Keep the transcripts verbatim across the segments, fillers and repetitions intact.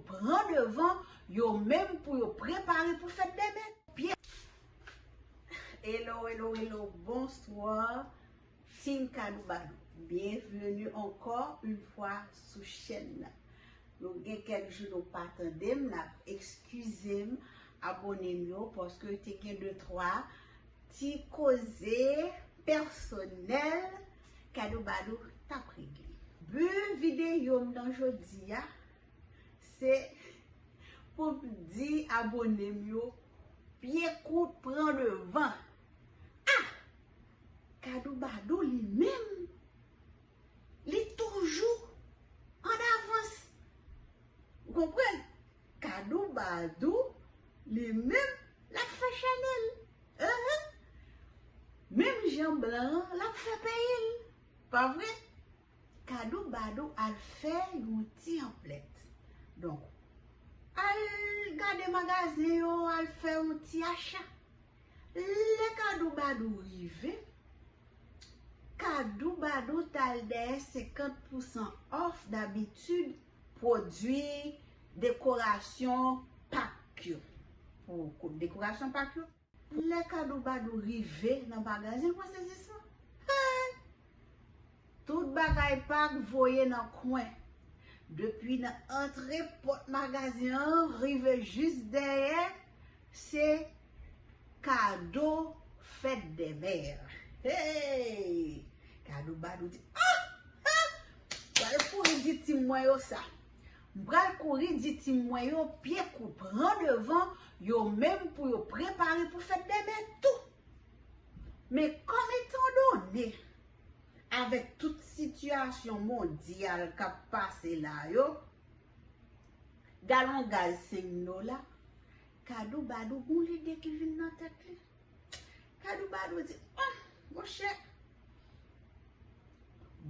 pran devan yo menm pou yo prepare pou fèt dèmen. Pye Hello, hello, hello, bonsoir. Team Kadoubadou. Bienvenue encore une fois sou chèn nan. Nou gen kèk jou nou pa tande m, n ap eskize m, abone m yo, paske te gen de twa ti koze pèsonèl Kadoubadou t ap regle. Bi videyo m nan jodi a, se pou m di abone m yo, pye kout pran devan. Ah! Kadoubadou li menm, li toujou an avans. Ou konprann? Kadoubadou li menm, l ap fè chanèl. Ahan. Menm jan blan an, l ap fè peyi l. Pa vre? Kadoubadou al fè yon ti anplèt. Donk, al gade magazen yo, al fè yon ti acha. Lè Kadoubadou rive, Kadoubadou t al dèyè senkant pousan off dabitid pwodui dekorasyon Pak yo. Pou dekorasyon Pak yo. Lè Kadoubadou rive nan magazen, ou wè sezisman. Hey! Tout bagay Pak voye nan kwen. Depi nan antre pòt magazen an, rive jis dèyè, se kado fèt dè mè. Hey! Kadoubadou di, ah! Ah! Pral kouri di tim mwen yo sa. M pral kouri di tim mwen yo, pye kout pran devan yo menm pou yo prepare pou fèt dèmen tou. Men kòm etandone, avèk tout sitiyasyon mondyal k ap pase la yo, galon gaz senk dola, Kadoubadou gon lide ki vin nan tèt li. Kadoubadou di, oh, monchè,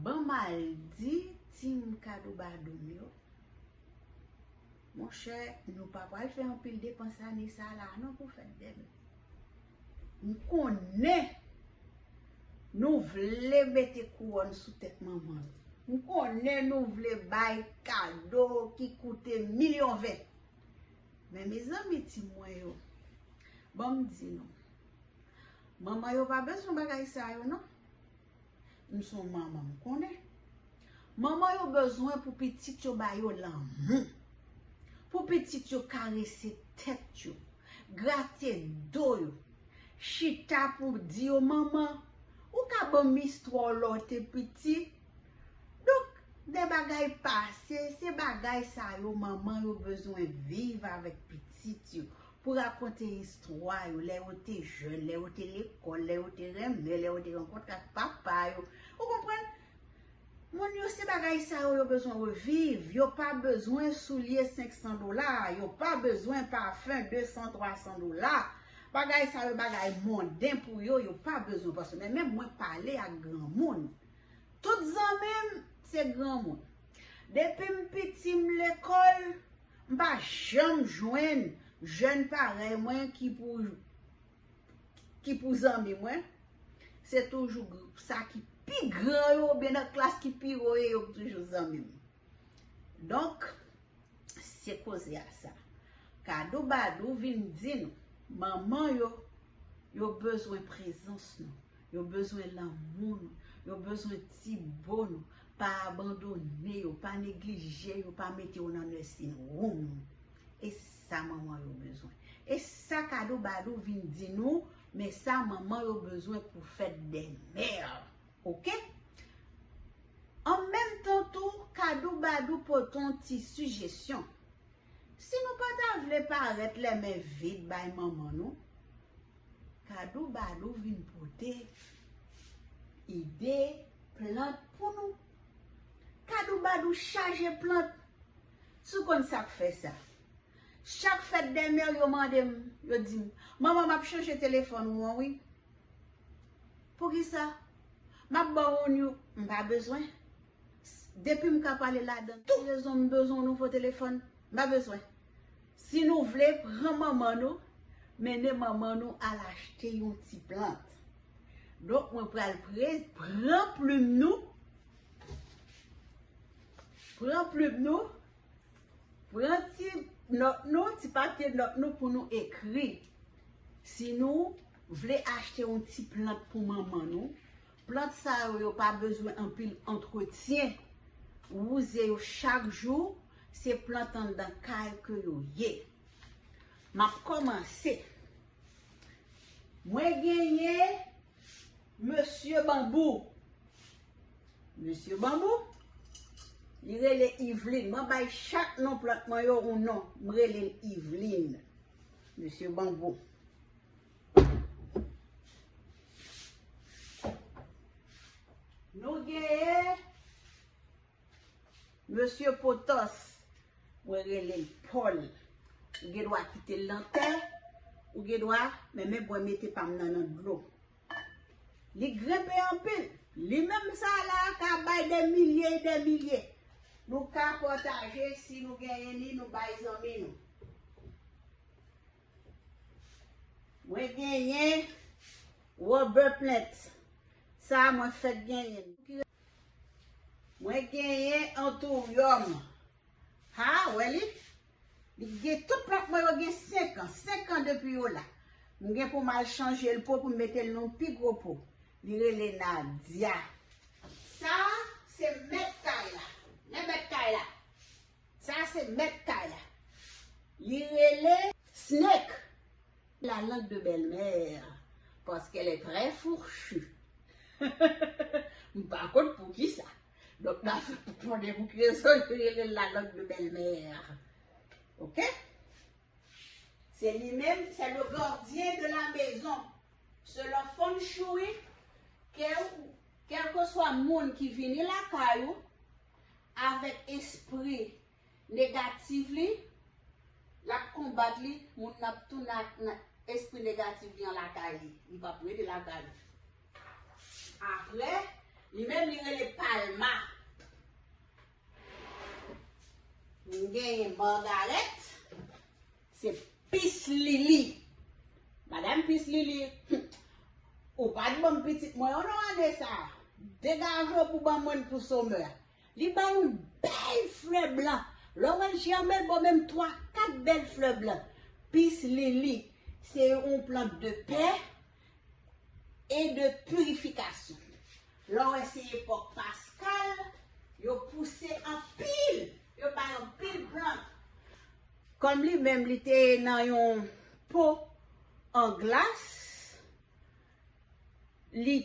ban m al di tim Kadoubadou m yo, monchè, nou pa pral fè anpil depans ane sa la non pou fèt dèmen. M konnen nou vle mete kouwòn sou tèt manman nou. M konnen nou vle bay kado ki koute milyon ven. Men mezanmi, ti mwen yo, ban m di nou, manman yo pa bezwen bagay sa yo non. M se yon manman, m konnen. Manman yo bezwen pou pitit yo ba yo lanmou. Pou pitit yo karese tèt yo, grate do yo, chita pou di yo, manman, ou ka ban m istwa w lè w te piti? Donk, de bagay pase, se bagay sa yo manman yo bezwen viv avèk pitit yo. Pou rakonte istwa yo, lè yo te jèn, lè yo te lekòl, lè yo te renmen, lè yo te rankontre ak papa yo. Ou konprann? Moun yo, se bagay sa yo yo bezwen reviv. Yo pa bezwen soulye senk san dola. Yo pa bezwen pafen de san, twa san dola. Bagay sa yo, bagay monden pou yo, yo pa bezwen. Paske men, menm mwen pale ak granmoun. Tout zanmi m, se granmoun. Depi m piti, m lekòl, m pa janm jwenn jèn parèy mwen ki pou, ki pou zanmi mwen. Se toujou gr-, sa ki pi gran yo, oubyen nan klas ki pi wo yo, yo toujou zanmi m. Donk, se koze a sa. Kadoubadou vin di nou, manman yo, yo bezwen prezans nou, yo bezwen lanmou nou, yo bezwen ti bo nou. Pa abandone yo, pa neglije yo, pa mete yo nan nursing room. E sa manman yo bezwen. E sa Kadoubadou vin di nou, men sa manman yo bezwen pou fèt dè mè. Oke? An menm tan tou, Kadoubadou pote yon ti sijesyon. Si nou pa ta vle parèt lè men vid bay manman nou, Kadoubadou vin pote ide plant pou nou. Kadoubadou chaje plant. Si w konn sa k fè sa. Chak fèt dè mè, yo mande m, yo di m, manman, m ap chanje telefòn ou an, wi. Poukisa? M ap ba w youn, m pa bezwen. Depi m ka pale ladan, tout rezon m bezwen yon nouvo telefòn, m pa bezwen. Si nou vle, pran manman nou, mennen manman nou al achte yon ti plant. Donk, mwen pral pre-, pran plim nou, pran plim nou, Pran ti nòt nou, ti papye nòt nou pou nou ekri. Si nou vle achte yon ti plant pou manman nou, plant sa yo, yo pa bezwen anpil antretyen. Wouze yo chak jou, se plant anndan kay ke yo ye. M ap kòmanse. Mwen genyen Mesye Banbou. Mesye Banbou, li rele Yveline. Mwen bay chak non plant mwen yo yon non. Mwen rele l Yveline. Mesye Banbou. Nou genyen Mesye Potòs, mwen rele l Pòl. Ou gen dwa kite l nan tè, ou gen dwa, men men mwen mete pa m nan nan dlo. Li grenpe anpil. Li menm sa la ka bay de milye e de milye. Nou ka pataje si nou genyen li, nou bay zanmi nou. Mwen genyen Robert Plant. Sa mwen fèk genyen. Mwen genyen Antoryòm. Ha, wè li? Li gen tout plant mwen yo gen senk an. Senk an depi yo la. M gen pou m al chanje l po pou m mete l nan pi gwo po. Li rele Nadia. Sa, se mèt kay la. Men mèt kay la. Sa, se mèt kay la. Li rele Snake. La langue de belle-mère, parce qu'elle est très fourchue. M pa konn pou ki sa. Donk, m ap konnen pou ki rezon yo rele l la langue de belle-mère. Ok? Se li menm, c'est le gardien de la maison. Selon feng shui, kè, kèlkeswa moun ki vini lakay ou, avèk espri negatif li, l ap konbat li, moun nan ap tounen ak nan espri negatif li an lakay li. Li p ap rete lakay ou. Apre, li menm li rele Palma. M genyen Margaret. Se Pis Lili. Madanm Pis Lili, ou pa t ban m pitit mwen yo non ane sa a. Degaje w pou ban mwen l pou somè a. Li bay yon bèl flè blan. Lè w wè l jèmen, l ba w menm twa, kat bèl flè blan. Pis Lili, se yon plant de pè e de pirifikasyon. Lè w wè se epòk Paskal, yo pouse anpil, yo bay anpil plant. Kòm li menm li te nan yon po an glas, li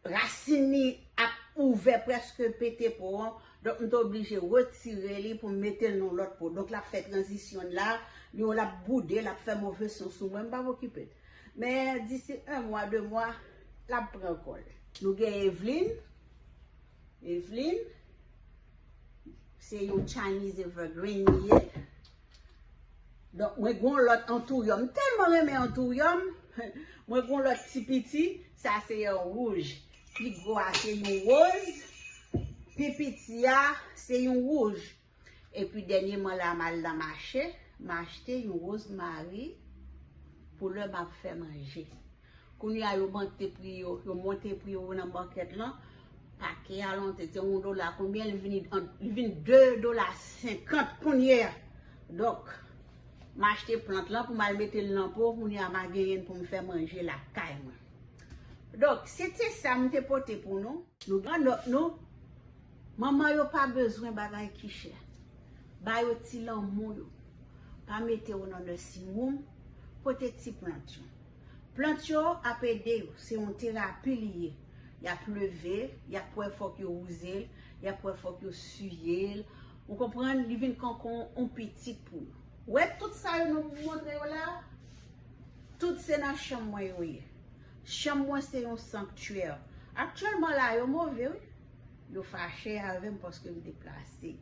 rasin li ap ouvè prèske pete po an. Donk, m te oblije retire li pou m mete l nan lòt po. Donk, l ap fè tranzisyon l la. Li, l ap boude, l ap fè move son sou mwen. M p ap okipe l. Men, disi en mwa, de mwa, l ap pran kò l. Nou gen Evelyn. Evelyn, se yon Chinese evergreen li ye. Donk, mwen gen yon lòt antoryòm. M tèlman renmen antoryòm. Mwen gen yon lòt ti piti. Sa se yon wouj. Pi gwo a se yon woz. Pi piti a se yon wouj. Epi dènyèman la, m al nan mache. M achte yon wozmari pou lè m ap fè manje. Kounye a, yo monte pri yo, yo monte pri yo nan makèt lan. Pake a lontan te yon dola konbyen, li vin, li vin de dola senkant kounye a. Donk, m achte plant lan pou m al mete l nan po, kounye a m a genyen l pou m fè manje lakay mwen. Donk, se te sa m te pote pou nou. Nou pran nòt nou. Manman yo pa bezwen bagay ki chè. Ba yo ti lanmou yo. Pa mete yo nan nursing home. Pote ti plant yo. Plant yo ap ede yo. Se yon terapi li ye. Y ap leve, y ap wè fòk yo wouze l, y ap wè fòk yo siye l. Ou konprann? Li vin kankou yon pitit pou yo. Wè tout sa yo nou montre yo la? Tout se nan chanm mwen yo ye. Chanm mwen se yon sanktyè. Aktyèlman la, yo move, wi. Yo fache avè m paske m deplase.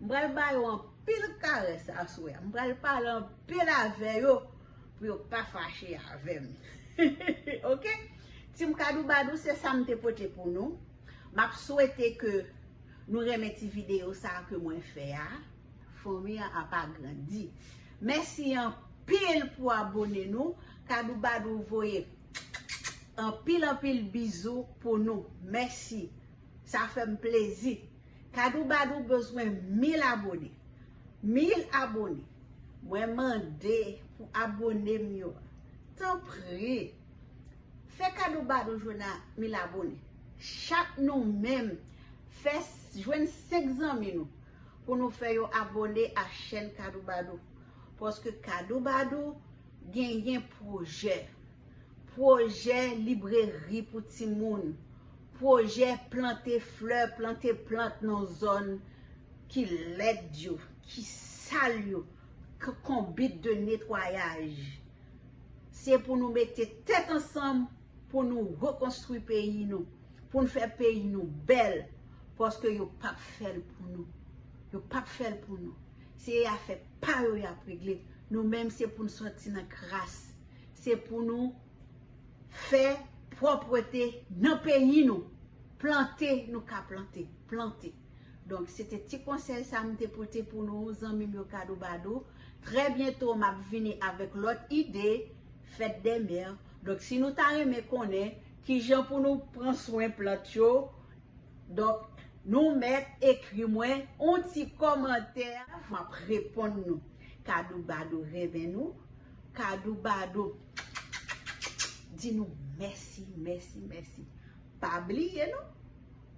M pral ba yo anpil karès aswè a. M pral pale anpil avè yo pou yo pa fache avè m. Ok? Team Kadoubadou, se sa m te pote pou nou. M ap swete ke nou renmen ti videyo sa a ke mwen fè a. Fanmi an ap agrandi. Mèsi anpil pou abone nou. Kadoubadou voye anpil, anpil bizou pou nou. Mèsi. Sa fè m plezi. Kadoubadou bezwen mil abone. Mil abone. Mwen mande pou abone m yo. Tanpri, fè Kado Badou jwenn a mil abone. Chak nou menm, fè s- jwenn senk zanmi nou pou nou fè yo abone a chèn Kado Badou. Paske Kado Badou genyen pwojè. Pwojè libreri pou timoun. Pwojè plante flè, plante plant nan zòn ki lèd yo, ki sal yo, k- konbit de netwayaj. Se pou nou mete tèt ansanm pou nou rekonstwi peyi nou, pou n fè peyi nou bèl, paske yo p ap fè l pou nou. Yo p ap fè l pou nou. Se afè pa yo y ap regle. Nou menm se pou n sòti nan kras. Se pou nou fè pwòpte nan peyi nou. Plante, nou ka plante, plante. Donk, se te ti konsèy sa m te pote pou nou, zanmi m yo, Kado Badou. Trè byento, m ap vini avèk lòt ide, fèt dè mè. Donk, si nou ta renmen konnen kijan pou nou pran swen plant yo, donk, nou mèt ekri mwen yon ti kòmantè, m ap reponn nou. Kado Badou renmen nou. Kado Badou di nou mèsi, mèsi, mèsi. Pa bliye non,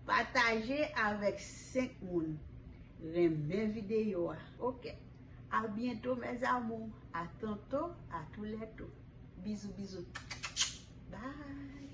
pataje avèk senk moun. Renmen videyo a. Oke. A byento, mes amours. A tanto, a tou lè tou. Bizou, bizou. Bye.